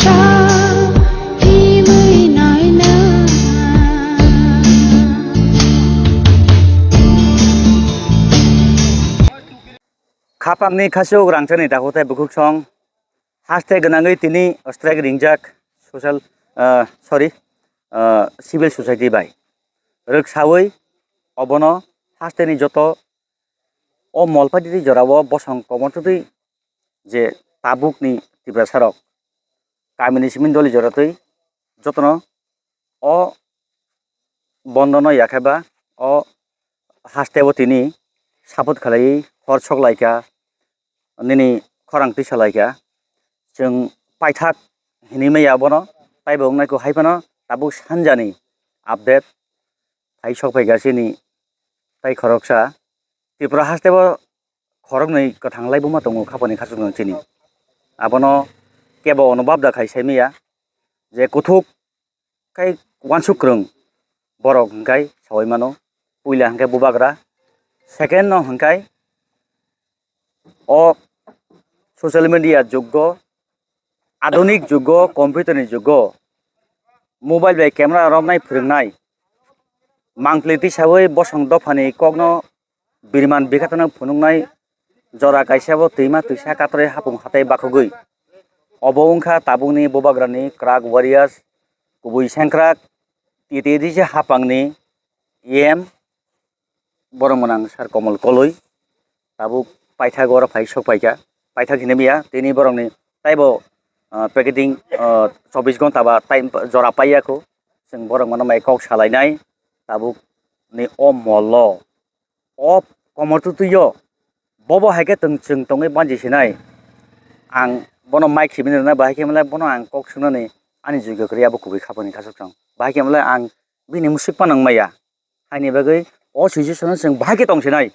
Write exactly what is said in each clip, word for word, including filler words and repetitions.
Sa himwi naina. Khapangni khasuk rangchakni dakhutai bukhuksong haste gwnangwi tini strike ringjak social, ah, sorry, ah, civil society bai. Rwksawi obono hasteni joto o Molpaitiri jorao bosong komortwi je tabukni Tiprasarok kamini simi doli joratwi jotono o bondono yakheba o hasteo tini support khlaiwi hor sok laikha, nini khorang tisa laikha. Chwng paithak hinwi maya bono, taibo wngnaikho hai phano tabuk sanjani update hai sok phaikha chini tai khoroksa Tripura hasteo khoroknwi kwthang laibuma tongo khapani khasukno chini. Abono kebo onobab da khai sai maya je kuthuk khai uansuk kwrwng borok hwnkhai saui mano. Puila hwnkhe bubagra, second no hwnkhai o social media jugo, adunik jugo, computer ni jugo, mobile bai camera romnai phwrwngnai mangpli tisaui bosong dophani kokno biriman bikhatano phunuknai jora kaisa bo twima twisa katorwi hapung hatai bakhogwi. Obo wngkha tabukni bubagrani kwrak warriors, kubui sengkrak, T T D C hapangni E M borok mwnang Sir Komol Koloi tabuk paithak oro phai sok phaikha, paithak hinwi maya tini borokni taibo, ah, packeting, ah, chobbish ghonta ba time jora paiyakho. Chwng borok mano mai kok salainai tabukni o molo. O komortwi twi o bobo hai khe tong-, chwng tongwi banchi sinai. Ang bono mic simi rwna bahai khe mwnai bono ang kok swngnani ani joto kwrwi abo kubui khapani khasuk chwng. Bahai khe mwnai ang bini musuk phano wng maya. Haini bagwi o situation o chwng bahai khe tong sinai.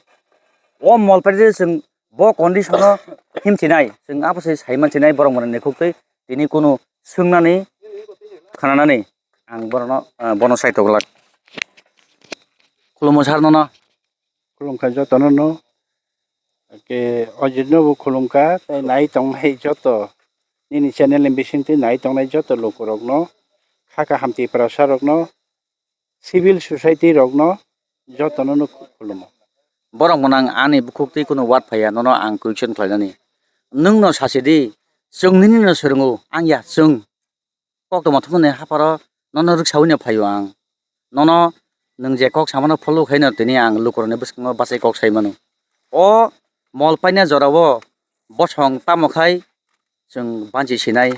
O Molpaitiri chwng bo condition o him sinai. Chwng abo se sai man sinai borok mwnani khuktwi tini kunu swngnani khananani ang borokno, ah, bono sai tok glak. Khulumo sir nono. Khulumkha jotono no. Ke Ojit no bo khulumkha, tei nai tongnai joto nini channel ni bisingtwi nai tongnai joto lukurokno, kha kaham Tiprasa rokno, civil society rokno jotono no khulumo. Borok mwnang ani bukhuk twi kunu word phaiya, nono ang question khlainani. Nwng no sasi di, chwng nini no swrwngo, ang ya chwng. Kok tongma thumani hapharo nono rwksaui no phaio ang. Nono nwng je kok samano follow khaino tini ang lukurokni bwskango bachai kok sai mano. O mol paina jorao bosong tamo khai chwng banchi sinai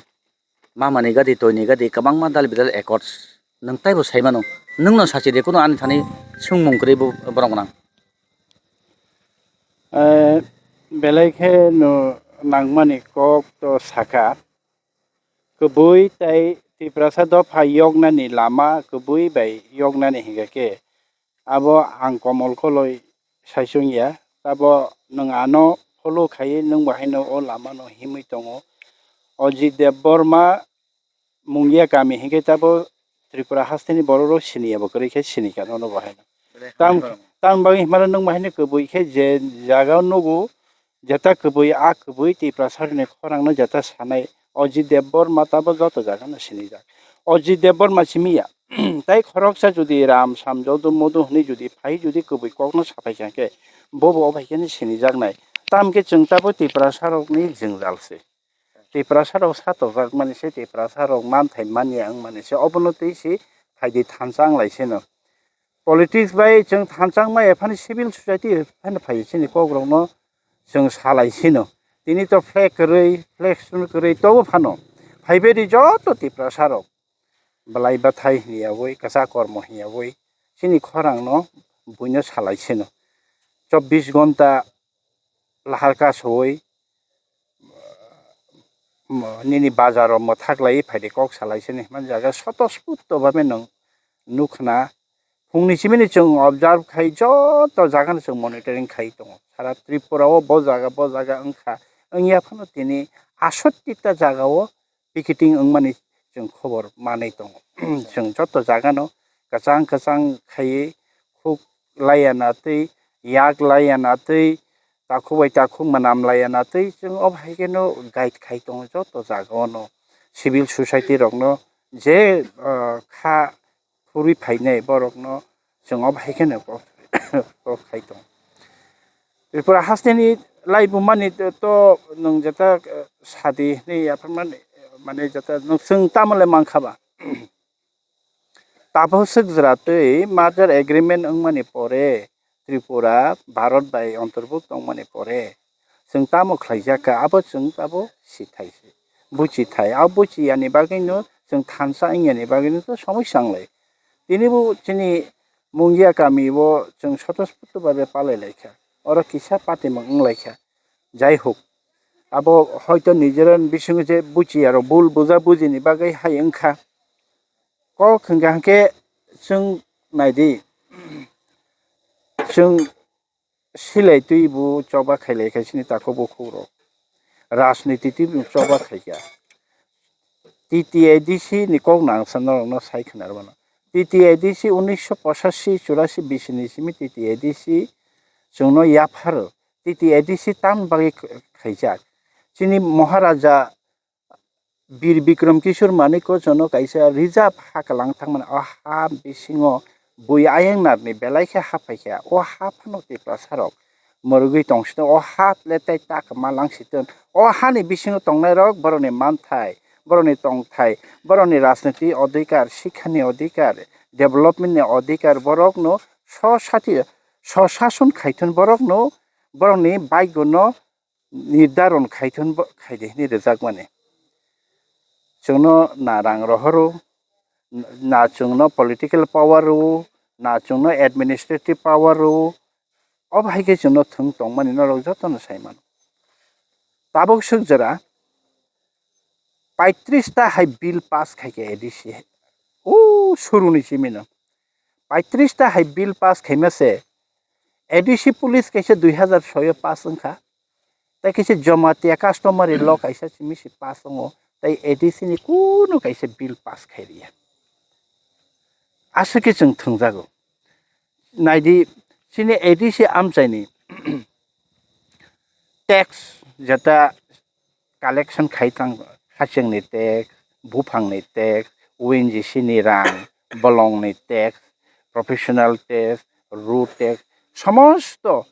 mamani gadi toini gadi kwbangma dal bidal accords nwng taibo sai mano. Nwngno sachi de kuno ani thani swngmung kwrwi bo borok gwnang. Eh, belai khe no nangmani kok to sakha. Kwbui tei Tiprasa dopha yoknani lama kwbui bai yoknani hinkha khe abo ang Komol Koloi saichung ya. Tabo nwng ano follow khaiwi nwng bo haino o lama no himwi tongo. Ojit Debbarma Mungia kami hinkhe tabo Tripura hasteni borok rok sini ya bo kwrwi khe sini kha nono bo haino. Tam, tam bagwi himano nwng bo haino kwbui khe je jaga o nugo, jeta kwbui, a kwbui Tiprasa rokni khorang no jeta sanai Ojit Debbarma tabo joto jaga no sinijak. Ojit Debbarma simi ya. Tai khoroksa jodi Ram Sam Jodu Modu hwnwi jodi phai jodi kwbui kok no saphai kha khe bobo o bai khe no sinijaknai. Tam khe chwng tabo Tiprasa rokni jwngjal se. Tiprasa rok sa tojak mani se, Tiprasa rok manthai manya wng mani se, obono twi se phaidi thansa wng lai se no. Politics bai chwng thansa wng maya phano civil society phano phai chini kok rok no chwng sa lai se no. Tini to flag kwrwi, flag sun kwrwi tobo phano phai bai di joto Tiprasa rok. Belai bathai hinya wi, kwchak kormo hinya wi, chini khorang no buino salai sino. Chobbish ghonta lahar kasowi, mo-, nini bazar o mwthak lai phaidi kok salai sini himani jaga soto sputo babe nwng nukhna. Phungni simini chwng observe khai joto jaga no chwng monitoring khai tongo. Sara Tripura o bo jaga, bo jaga wngkha. Wngya phano tini asotti ta jaga o picketing wngmani chwng khobor manwi tongo. Chwng joto jagano kwchang kwchang khaiwi khuk laiya natwi, yak laiya natwi, takhuk bai takhuk mwnam laiya natwi chwng o hai kheno guide khai tongo joto jagao no. civil society rokno je, ah, kha phurwi phainai borokno chwng obo hai kheno kok, kok khai tongo. Tripura hasteni laibumani to, to nwng jeta, eh, sadi hinwi yapharmani, mane jeta nwng chwng tamo le mankha ba? Tabuk swk jora twi merger agreement wngmani pore Tripura Bharat bai ontorbukto wngmani pore chwng tamo khlaijak kha, abo chwng abo sithai se, buchithai. Abo buchiyani bagwino chwng thansa wngyani bagwino to somosya wnglai. Tini bo chini Mungia kami o chwng sotosputo babe palai lai kha. Oro kisa patimung wng lai kha. Jai hok, abo hoito nijera bisingo je buchiya rok bul buja bujini bagwi hai wng kha. Kok hwnkha hwnkhe chwng naidi, chwng silai twi bo choba khailai kha chini takhuk bukhuk rok, rajniti twi bo choba khaikha. T T A D C ni kok nang sa norokno sai khna rwmano. T T A D C unisho pochashi churashi bisini simi T T A D C chwngno yapharo. T T A D C tamni bagwi khaijak? Chini Maharaja Bir Bikram Kishore Manikya chwngno kaisa reserve ha kwlang thangmani, o ha bisingo bui ayang narni belai khe ha phaikha. O ha phano Tiprasa rok mwrwgwi tongsitwng, o ha le tei ta kwma langsitwng. O hani bisingo tongnairok borokni manthai, borokni tongthai, borokni rajniti odhikar, sikhani odhikar, development ni odhikar borokno sosati-, sosason khaithun borokno borokni baigono nirdaron khaithun bo khaidi hinwi rwjakmani. Chwngno na rang rohoro, na chwngno political power rwo, na chwngno administrative power rwo, obo hai khe chwngno thwng tongmani norok jotono sai mano. Tabuk swk jora paitris ta hai bill pass khai khe A D C, o suruni simino paitris ta hai bill pass khaima se A D C police kaisa dui hazar soyo pass wngkha, tei kaisa Jamatia customary law kaisa simi se pass wngo, tei A D C ni kunu kaisa bill pass khai rwya. Aswk khe chwng thwngjago. Naidi, chini A D C amchaini tax jeta collection khai tang, hachengni tax, buphangni tax, O N G C ni rang, bolongni tax, professional tax, road tax, somosto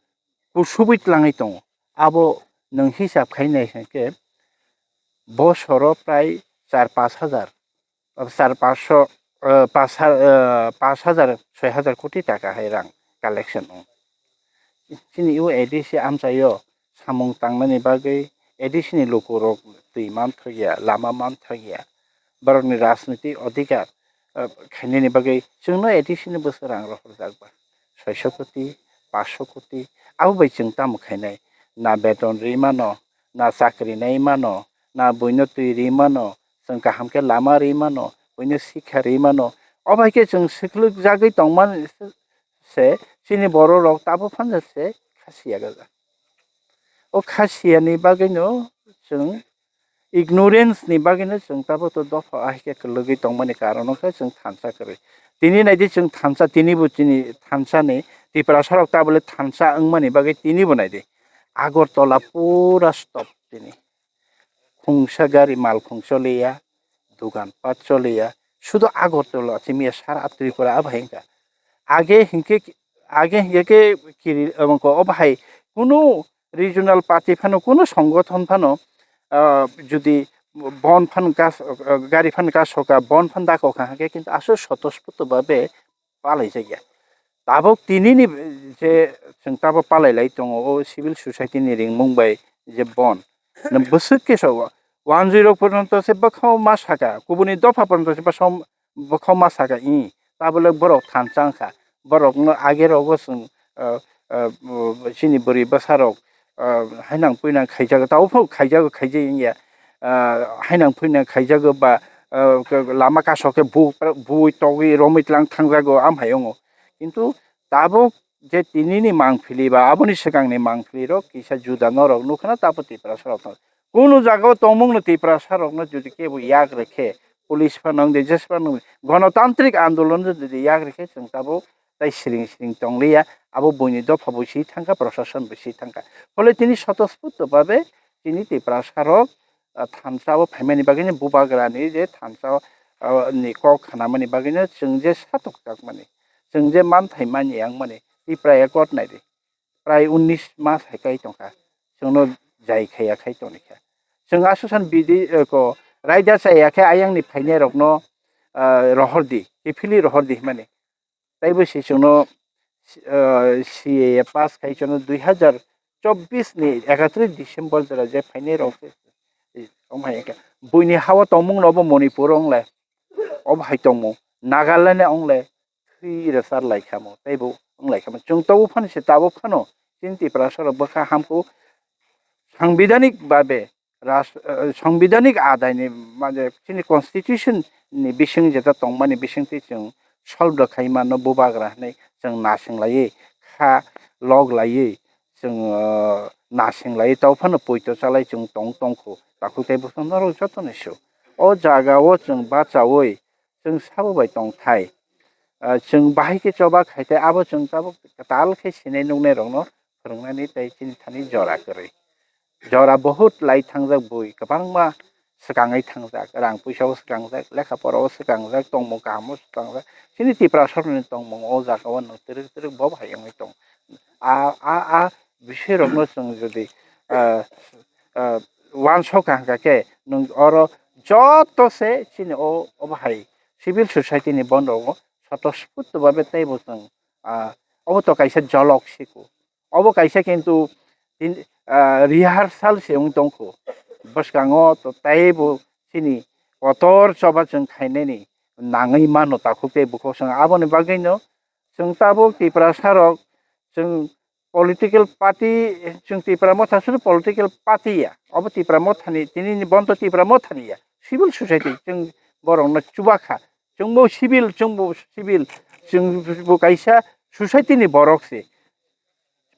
kusubui twlangwi tongo. Abo nwng hisab khai nai khe bosoro prai char pash hajar, char pash, eh, pash ha-, eh, pash hajar, soi hajar koti taka hai rang collection wngo. Chini o A D C amchaio samung tangnani bagwi A D C ni lukurok twi manthokya, lama manthokya, borokni rajniti odhikar, eh, khainani bagwi chwngno A D C ni bwswk rang rohorjak ba, soiso koti, paanch koti, abo bai chwng tamo khainai? Na beton ri mano, na chakri nai mano, na buino twi ri mano, chwng kaham khe lama ri mano, buino sikha ri mano. O bai khe chwng swklugjagwi tongmani se chini borok rok tabuk phano se kha siya gajak. O kha siyani bagwino chwng ignorance ni bagwino chwng tabuk to dopha ahai khe kwlwgwi tongmani karon wngkha chwng thansa kwrwi. Tini naidi chwng thansa, tini bo chini thansa ni Tiprasa rok tabole thansa wngmani bagwi tini bo naidi. Agartala pura stop tini. Khungsa gari malkhung choliya, dogan pat choliya, sudu Agartala chimiya sara Tripura abo hai wngkha. Age hinkhe, age hinkhe khe kiri, abangko obo hai kunu regional party phano, kunu songothon phano, ah, jodi bon phan gas, ah, gari phan gas soka, bon phan dako kha hake, kintu aswk sotosputo babe palai jakya. Tabuk tinini je chwng tabuk palai lai tongo, o civil society ni ringmung bai je bon. Nwng bwswk khe so, wanjui rok porjonto se bwkhao ma saka, kubuni dopha porjonto se bwkhao, bwkhao ma saka, i tabole borok thansa wngkha. Borokno age rogo chwng, ah, ah, chini bwrwi bwsa rok, ah, hainang puinang khaijago, tabuk phano khaijago, khaijai wngya. Ah, hainang puinang khaijago ba, ah, lama kasok khe bu-, bui togwi romwi tlang thangjago, am hai wngo. Kintu tabuk je tinini mangpili ba aboni swkangni mangpili rok kisa juda norok nukha na, tabuk Tiprasa rok no. Kunu jaga o tongmung no Tiprasa rok no jodi kebo yak rwkhe, police phano wngdi, jesa phano wngdi, gonotantrik andolon no jodi yak rwkhe, chwng tabuk tai siring siring tongliya, abo buini dopha bo si thangkha, prosason bo si thangkha. Phole tini sotosputo babe tini Tiprasa rok ah, thansa o phaimani bagwino bubagrani je thansa, ah, ni kok khanamani bagwino chwng je satok jakmani, chwng je manthai manya wngmani, Tipra Accord nai di. Prai unnish mas hai kai tongkha, chwngno jai khaiya khai tongkha. Chwng aswk san bidi, eh, ko raida chaya khe ayangni phainairokno, ah, rohor di, kiphilwi rohor di hwnmani. Taibo se chwngno, ah, C A A pass khai chwngno dui hazar chobbish ni ekatris December jora je phainairok se, eh, wng hai khe buini ha-o tongmungno obo Manipur wng le, obo hai tongmung Nagaland wng le, thwi rwchar lai khamo, teibo wng lai khamo. Chwng tabuk phano se, tabuk phano chini Tiprasa rok bwkha hamkuk sangbidhanik babe ras-, eh, sangbidhanik adaini, mane, chini constitution ni bising jeta tongmani bisingtwi chwng solve rw khai mano, bubagra hwnwi chwng nasing laiwi kha log laiwi chwng, eh, nasing laiwi tabuk phano poito chalai chwng tong tongkhu, takhuk tei bwskango norok jotono se. O jaga o chwng bachaui chwng sabo bai tongthai. Ah, chwng bahai khe choba khai tei abo chwng tabuk tal khe sinai nuknai rokno phwrwngnani tei chini thani jora kwrwi. Jora bahut lai thangjak bui kwbangma swkangwi thangjak, rang puisa o swkangjak, lekha pora o swkangjak, tongmung kaham o swkangjak. Chini Tiprasa rokni tongmung o jaga o nwng twrwk twrwk bo hai wngwi tong. A, a, a bising rokno chwng jodi, ah, ah, uansuk kha hwnkha khe nwng oro joto se chini o, obo hai civil society ni borok rok swtosputo babe teibo chwng, ah, obo to kaisa jolok siko. Obo kaisa kintu tin, ah, rehearsal se wng tongkho. Bwskango to teibo chini kotor choba chwng khainani nangwi mano takhuk tei bukhuk chwng. Aboni bagwino chwng tabuk Tiprasa rok chwng political party, chwng Tipra Motha sudu political party ya. Obo Tipra Mothani, tini ni bondo Tipra Mothani ya. Civil society, chwng borokno chubakha. Chwngbo civil, chwngbo civil, chwngbo kaisa society ni borok se.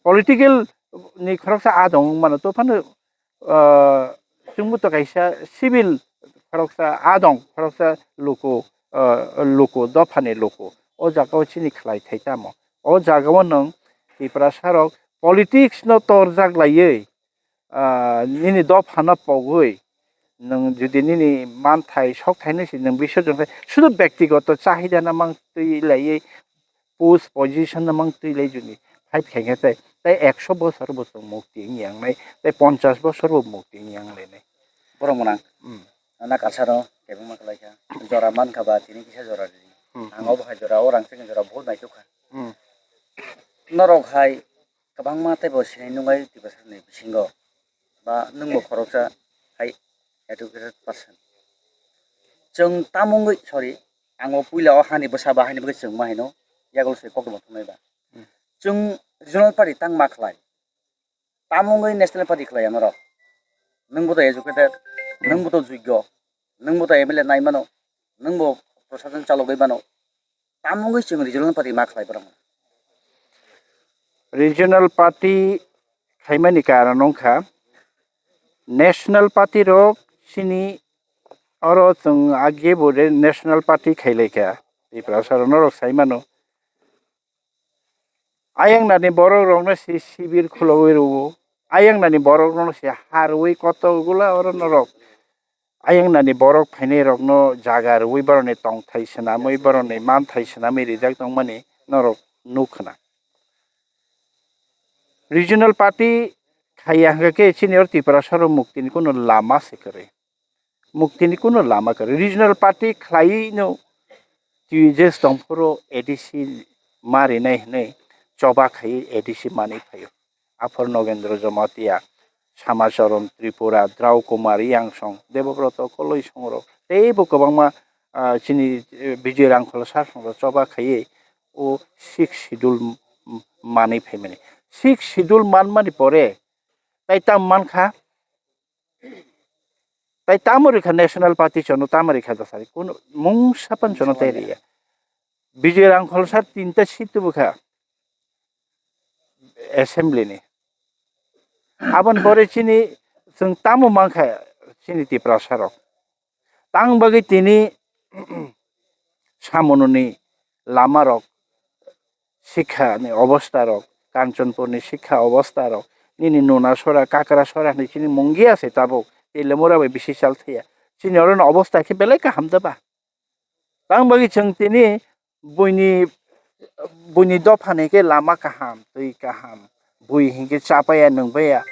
Political ni khoroksa adong mano to phano, ah, chwngbo to kaisa civil khoroksa adong, khoroksa luku, ah, luku, dophani luku. O jaga o chini khlai thai tamo. O jaga o nwng Tiprasa rok politics no torjak laiwi, ah, nini dophano pogwi, nwng jodi nini manthai, sokthai no se nwng bisorjon khai, sudu bektigoto chahida no mang twi laiwi, post position no mang twi lai joni fight khai khe tei, tei ekso bosor bo chwng mukti wng yang nai, tei ponchash bosor bo mukti wng yang lai nai. Borok mwnang. Hmm. Nana kalsaro kebengma kwlai kha. Jora man kha ba tini kisa jora ridi. Hmm. Ang obo hai jora, o rang chini jora bahut naituk kha. Hmm. Norok hai kwbangma teibo sinai nungai Tiprasa ni bisingo. Ba nwngbo khoroksa hai educated person. Chwng tamungwi, sorry, ang o puila o hani bwsa ba haini bagwi chwngma haino yagul se koktwma thumnai ba. Hmm. Chwng regional party tang ma khlai. Tamungwi national party khlai ang norok. Nwngbo to educated, hmm, nwngbo to jogyo, nwngbo to M L A nai mano, nwngbo prosason chalogwi mano. Tamungwi chwng regional party ma khlai borok. Regional party khaimani karon wngkha, national party rok chini oro chwng age bo re national party khailaikha. Tiprasa rok norok sai mano. Ayang nani borok rokno se sibir khulogwi rwo. Ayang nani borok rokno se harwi koto gula oro norok. Ayang nani borok phainai rokno jaga rwi borokni tongthai swnamwi, borokni manthai swnamwi rijak tongmani norok nuk khna. Regional party khaiya hwnkha khe chini oro Tiprasa rok muktini kunu lama se kwrwi. Muktini kunu lama kwrwi. Regional party khlaiwi no T U J S tongphuru A D C ma rinai hwnwi choba khaiwi A D C manwi phaio. Aphor Nogendra Jamatia, Samacharan Tripura, Drau Kumar Yangsong, Debobroto Koloi songrok teibo kwbangma, ah, chini, eh, Bijoy Rangkhol sar songrok choba khaiwi o sixth schedule m-, m-, manwi phaimani. Sixth schedule manmani pore tai tam mankha, tai tamo rikha national party chono tamo rikha dasari. Kuno mungsa pan chono tai riya. Bijoy Rangkhol sar tinta seat tubukha assembly ni. Aboni pore chini chwng tamo mankha chini Tiprasa rok. Tang bagwi tini samununi lama rok, sikha ni obostha rok, Kanchanpur ni sikha obostha rok, nini Nunasora, Kakrasora hinwi chini mungia se tabuk. Telemura bai bisi chal thaya. Chini oro no obosta khe belai kaham da ba. Tang bagwi chwng tini buini, buini dopha ni khe lama kaham, twi kaham, bui hinkhe chapaya nwngbaya,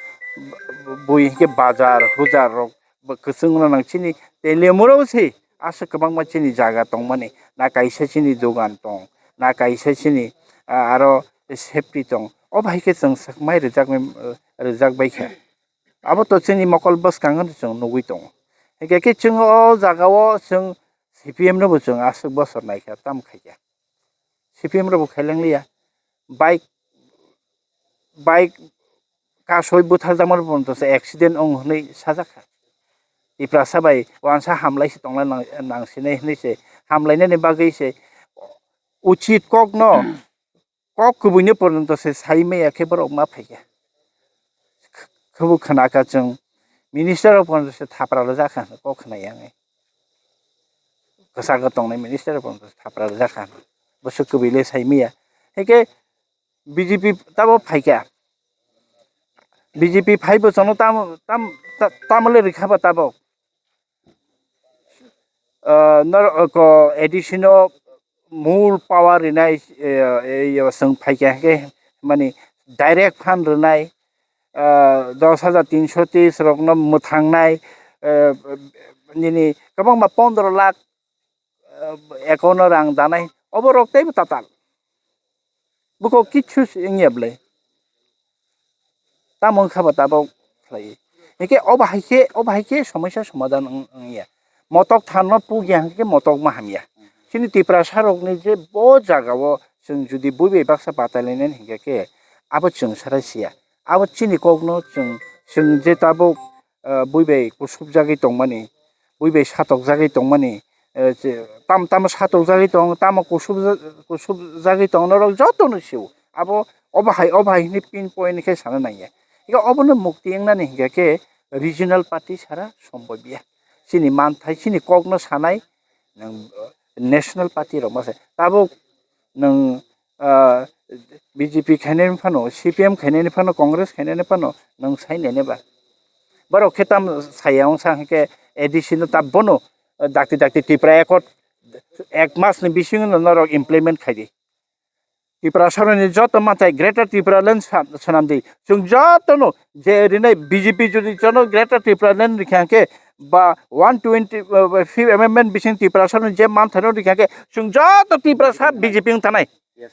bui hinkhe bazar hujar rok bo kwchwng no nang chini Telemura o se aswk kwbangma chini jaga tongmani, na kaisa chini dogan tong, na kaisa chini, ah, aro safety tong, o bahai khe chwng swkmai rwjakmai, rwjak bai kha. Abo to chini mokol bwskango no chwng nugwi tongo. Hinkhe khe chwng o jaga o chwng C P M no bo chwng aswk bosor naikha, tamo khaikha. C P M rok bo khailang liya. Bike, bike kasoi butharjakmani bo to se accident wng hwnwi sajakha. Tiprasa bai wansa hamlai se tongna nang, nang sinai hwnwi se hamlainani bagwi se uchit kokno kok kubui ni porjonto se sai maya khe borok ma phaikha. Khe bo khna kha chwng minister rok porjonto se thapra rwjak kha hwnwi kok khna yang. Kwchak tongnai minister rok porjonto se thapra rwjak kha hwnwi. Bwswk kubui le sai maya. Hinkhe B J P tamo phaikha. B J P phai bo chwngno tamo, tam, ta-, tamo le rwkha ba tabok. Ah, norok, ah, ko A D C no mul power rinai, eh, eh, yo, chwng phaikha khe, mani direct fund rinai, ah, dos hajar tinso tris rokno mwthangnai, eh, nini kwbangma pondro lakh, eh, account o rang danai, obo rok teibo tatal. Buko kichu se wngya bwle. Tamo wngkha ba tabok khlai. Hingke obo hai khe, obo hai khe somosa somadan wng, wngya. Motok thanno pugya hingke motok ma hamya. Chini Tiprasa rokni je bo jaga o chwng jodi bui bai baksa batai lainani hingke khe abo chwng sarai siya. Abo chini kokno chwng, chwng je tabok, ah, bui bai kusubjagwi tongmani, bui bai satokjagwi tongmani, eh, je, tam, tamo satokjagwi tong, tamo kusubja-, kusubjagwi tong, norok jotono sio. Abo, obo hai, obo hai hwnwi pin point khe sana nangya. Ika obono mukti wngnani hingka khe regional party sara sombobya. Chini manthai, chini kokno sanai, nwng, eh, national party rok masa. Tabuk nwng, ah, B J P khainani phano, C P M khainani phano, Congress khainani phano, nwng sai nene ba. Borok khe tam saya wngsa hingke A D C no ta bono, ah, dakti dakti Tipra Accord ek mas ni bisingo no norok implement khaidi. Tiprasaroni joto manthai Greater Tipraland sa-, swnamdi. Chwng jotono je rinai B J P jodi jono Greater Tipraland rikha hingke ba one twenty, ah, fifth amendment bising Tiprasaroni je manthaino rikha hingke chwng joto Tiprasa B J P wng thanai. Yes.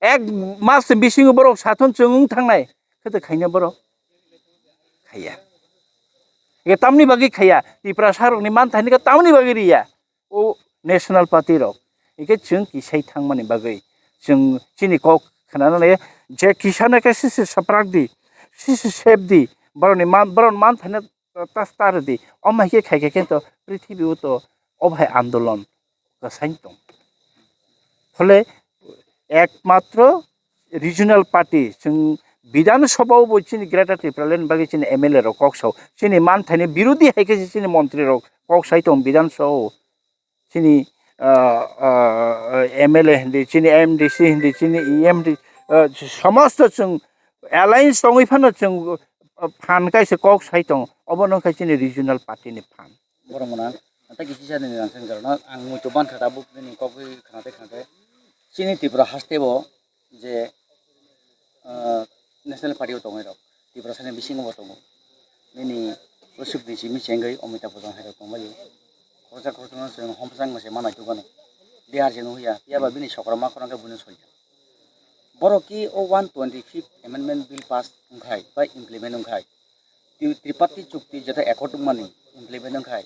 Ek mas bisingo borok sathon chwng wng thangnai, khe to khaina borok? Khaiya. Hingke tamni bagwi khaiya, Tiprasa rokni manthaini khe tamni bagwi riya, o national party rok. Hingke chwng kisai thangmani bagwi chwng chini kok khnana le, je kisana khe sisi saprak di, sisi sep di, borokni man, borokni manthaino ta-, ta-, ta rwdi. Omo hai khe khai khe khe to prithibi o to obo hai andolon kwsai tong. Phole ekmatro regional party chwng Bidhan Sabha o bo chini Greater Tipraland bagwi chini M L A rok kok sao. Chini manthaini birodhi hai khe chini montri rok kok sai tong Bidhan Sabha o. Chini, ah, ah, M L A hindi, chini M D C hindi, chini E M hindi, ah, somosto chwng alliance tongwi phano chwng, ah, phan kaisa kok sai tongo. Obo no wngkha chini regional party ni phan. Borok mwnang, tei kisa nini rang seng jorokno ang muitu mankha tabuk nini kok bai khna tei khna tei. Chini Tripura haste bo je, ah, national party o tongwi rok, Tiprasani bisingo bo tongo. Nini bwswk ni simi chengwi Amitabh Bachchan hai rok tongbaio. Khoroksa khoroksa no chwng homsang se manai tubano. Bihar se nukya, phiya ba bini sokra ma khorang khe buino soiya. Borok ki o one twenty fifth amendment bill pass wngkhai ba implement wngkhai, Tri-, Triparty chukti jeta accord wngmani implement wngkhai,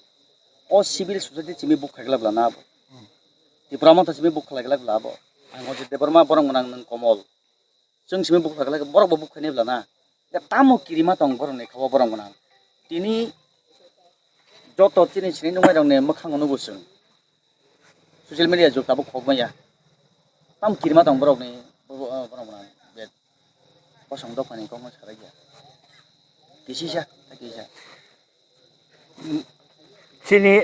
o civil society simi buk khaikla bla na abo. Tipra motha simi buk khaikla bla abo. Ang o je Debbarma borok mwnang nwng Komol. Chwng simi buk khaikla borok bo buk khainai bla na. Ya tamo kirima tong borok ni kha o borok mwnang. Tini joto chini sini nungmai rok ni mwkhang nugo chwng. Social media jug tabuk khok maya. Tam kirima tong borok ni, bo-, bo-, borok mwnang. Be-, bosong dopha ni kok no sarai ya. Kisisa, kisisa. Chini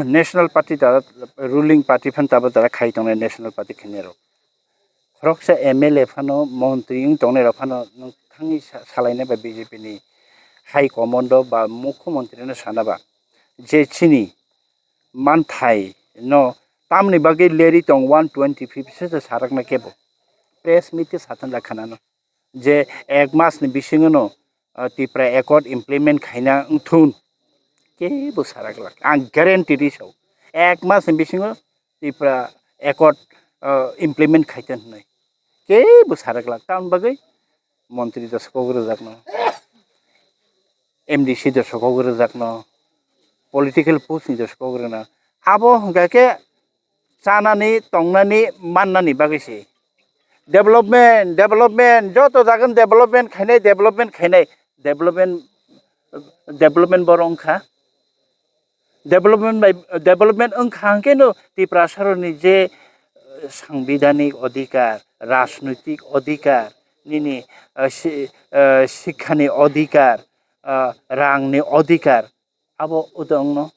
national party da, ruling party phan tabo da khai tongnai national party khainai rok. Khoroksa M L A phano montri wng tongnai rok phano nwng thangwi sa-, salainai bai B J P ni High Commando ba Mukhyamantri no sana ba je chini manthai no tamni bagwi leri tong one twenty fifth se sarakna kebo press meet khe satung lakha nano je ek mas ni bisingo no, ah, Tipra Accord implement khaina wngthun kebo sarak lak ang guarantee ri sao ek mas ni bisingo Tipra Accord, ah, implement khaitun hwnwi kebo sarak lak tamni bagwi montri josok kok rwjakno. M D C do sokok rwjakno, political post ni do sokok rwna. Abo hwnkha khe chanani, tongnani, mannani bagwi se. Development, development, joto jagan development khainai, development khainai, development, development borok wngkha. Development bai, development wngkha hwnkhe no Tiprasarokni je, eh, sangbidhanik odhikar, rajnoitik odhikar, nini, eh, si-, eh, sikhani odhikar, ah, rangni odhikar, abo udo wngno.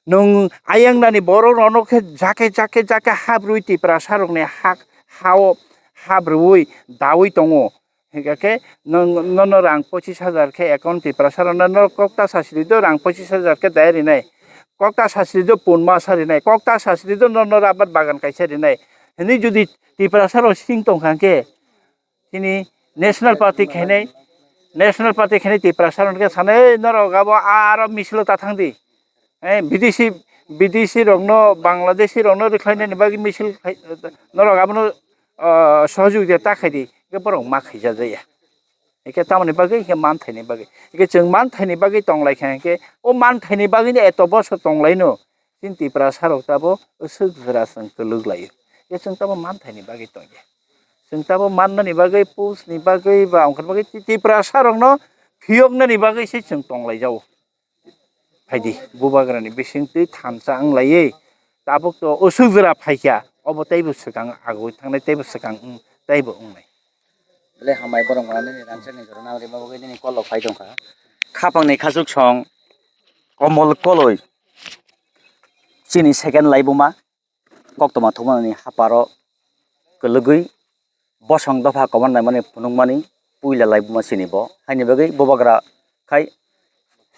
Nwng ayangnani borok rokno khe jake, jake, jake habrwi Tiprasarokni hak, hao habrwi dawi tongo. Hingkha khe nwng, nono rang pochis hajar khe account Tiprasarokno, no kokta sasri do rang pochis hajar khe dai rinai. Kokta sasri do pun masa rinai. Kokta sasri do nono rabar bagan kaisa rinai. Hwnwi jodi Tiprasarok sing tongkha khe, chini National Party khainai, National Party khainai Tiprasa rok khe sanai, "Ei, norok abo aro misil o ta thang di. Ei, bidesi, bidesi rokno, Bangladeshi rokno rwkhlainani bagwi misil khai, norok abono, ah, sohojogita ta khai di." Hingkhe borok ma khaijak ya. Hingkhe tamoni bagwi, hingkhe manthaini bagwi. Hingkhe chwng manthaini bagwi tong lai kha hingkhe, o manthaini bagwino eto bosor tong laino. Chini Tiprasa rok tabo aswk jora chwng kwlwk laio. Hingkhe chwng tamo manthaini bagwi tong ya. Chwng tamo mannani bagwi, post ni bagwi ba wngkha bagwi Ti-, Tiprasa rokno phiyoknani bagwi se chwng tong lai jao. Phaidi, bubagrani bising twi thansa wng laiwi tabuk to aswk jora phaikha, obo teibo swkang agoi thangnai, teibo swkang wng, teibo wngnai. Belai hambai borok mwnani nini rangchakni jora nang rima bagwi nini kol rok phai tongkha. Khapangni khachuk song, komol koloi chini second laibuma. Koktwma thumani haparo kwlwgwi bosong dopha kwmar naimani phunukmani puila laibuma chini bo. Haini bagwi bubagra khai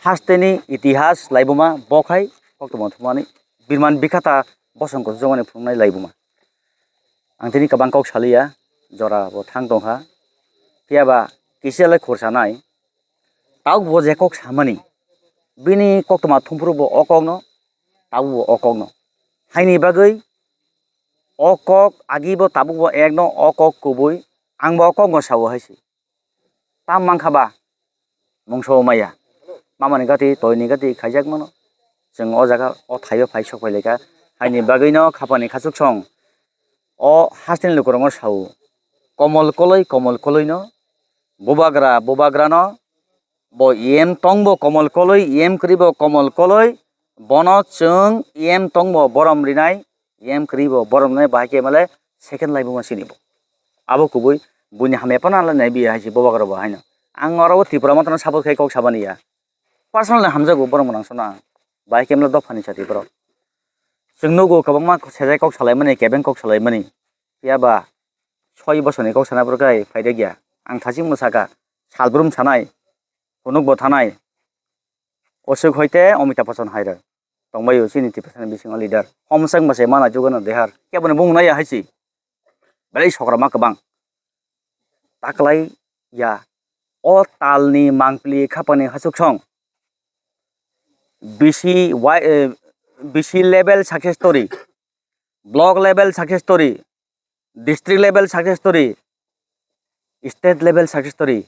hasteni itihas laibuma bo khai koktwma thumani birman bikhata bosong kuchukmani phunuknai laibuma. Ang tini kwbang kok saliya, jora bo thang tongkha. Phiya ba kisa le khursa nai. Tabuk bo je kok samani, bini koktwma thumphuru bo o kokno, tabuk bo o kokno. Haini bagwi o kok agi bo tabuk bo ekno o kok kubui, ang bo o kokno sao hai se. Tam mankha ba, mungso maya. Mamani gati, toini gati khaijak mano. Chwng o jaga o thaio phai sok phai laikha. Haini bagwino khapani khachuk song o hasteni lukurokno sao. Komol koloi, komol koloino, bubagra, bubagrano, bo E M tongbo komol koloi, E M kwrwibo komol koloi, bono chwng E M tongbo borom rinai, E M kwrwibo borom rinai, bahai khe male second laibuma sinibo. Abo kubui buini hamya phano nai biya hai se bubagra bo haino. Ang oro o Tripura Mothano support khai kok sabani ya. Personally hamjago borok mwnangsano ang. Bahai khe male dophani chati borok. Chwng nugo kwbangma sejak kok salaimani, kebeng kok salaimani. Phiya ba soi bosorni kok sana borok hai phaidakya. Ang thaching mwsakha, salbrum sanai, phunukbo thanai. Oswk hoite Amitabh Bachchan hai rw tongbaio chini Tiprasani bisingo leader. Homsek mwsai mana jugano dehar. Keboni bumung naiya hai se. Belai sokrama kwbang. Taklai ya. O talni mangpili khapani hachuk song. B C Y, eh, B C level success story, block level success story, district level success story, state level success story.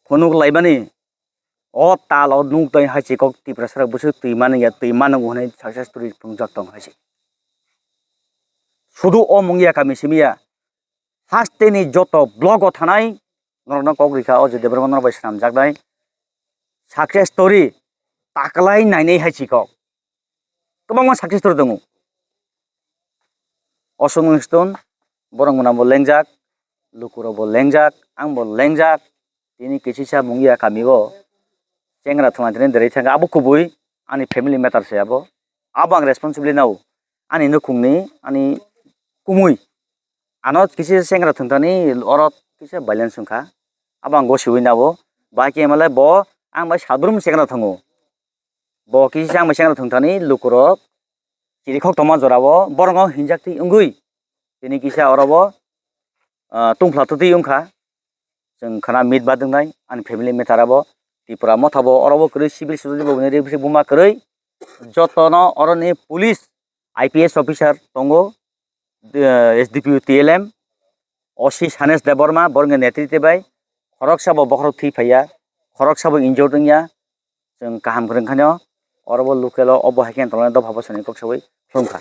Phunuk laimani o tal o nuk dai hai se kok Tiprasa rok bwswk twi mani ya, twi mano hwnwi success story phunukjak tong hai se. Sudu o mung ya kami simi ya. Hasteni joto block o thanai norokno kok rikha, o je Debbarma norok bai swnamjaknai success story taklai nainai hai si kok. Kwbangma success story tongo. Oswk wngstun borok mwnabo lengjak, lukurokbo lengjak, angbo lengjak. Tini kisisa mung ya kami o chengra thwngna tini derei thangkha, abo kubui ani family matter se abo. Abo ang responsibility nao ani nukhungni, ani kumui. Ano kisa chengra thwngthani oro kisa violence wngkha. Abo ang gosiwi nabo Bahai khe malai bo ang bai salbrum second o thango. Bo kisa ang bai second o thwng thani lukurok chirikhok tongma jorao borokno hinjak twi wngwi tini kisa oro bo, ah, tungphla twtwi wngkha. Chwng khana meet badwngnai ani family matter abo Tripura motha bo oro bo kwrwi civil society bo hwnwi ri buma kwrwi jotono oroni police I P S officer tongo, eh, S D P O T L M, O C Sanesh Debbarma, borokni netrite bai khoroksa bo bokhorok thwi phaiya, khoroksa bo injured wngya, chwng kaham kwrwng khaino oro bo local o obo hai khe tonglaina dopha bwsani kok sawi khlumkha.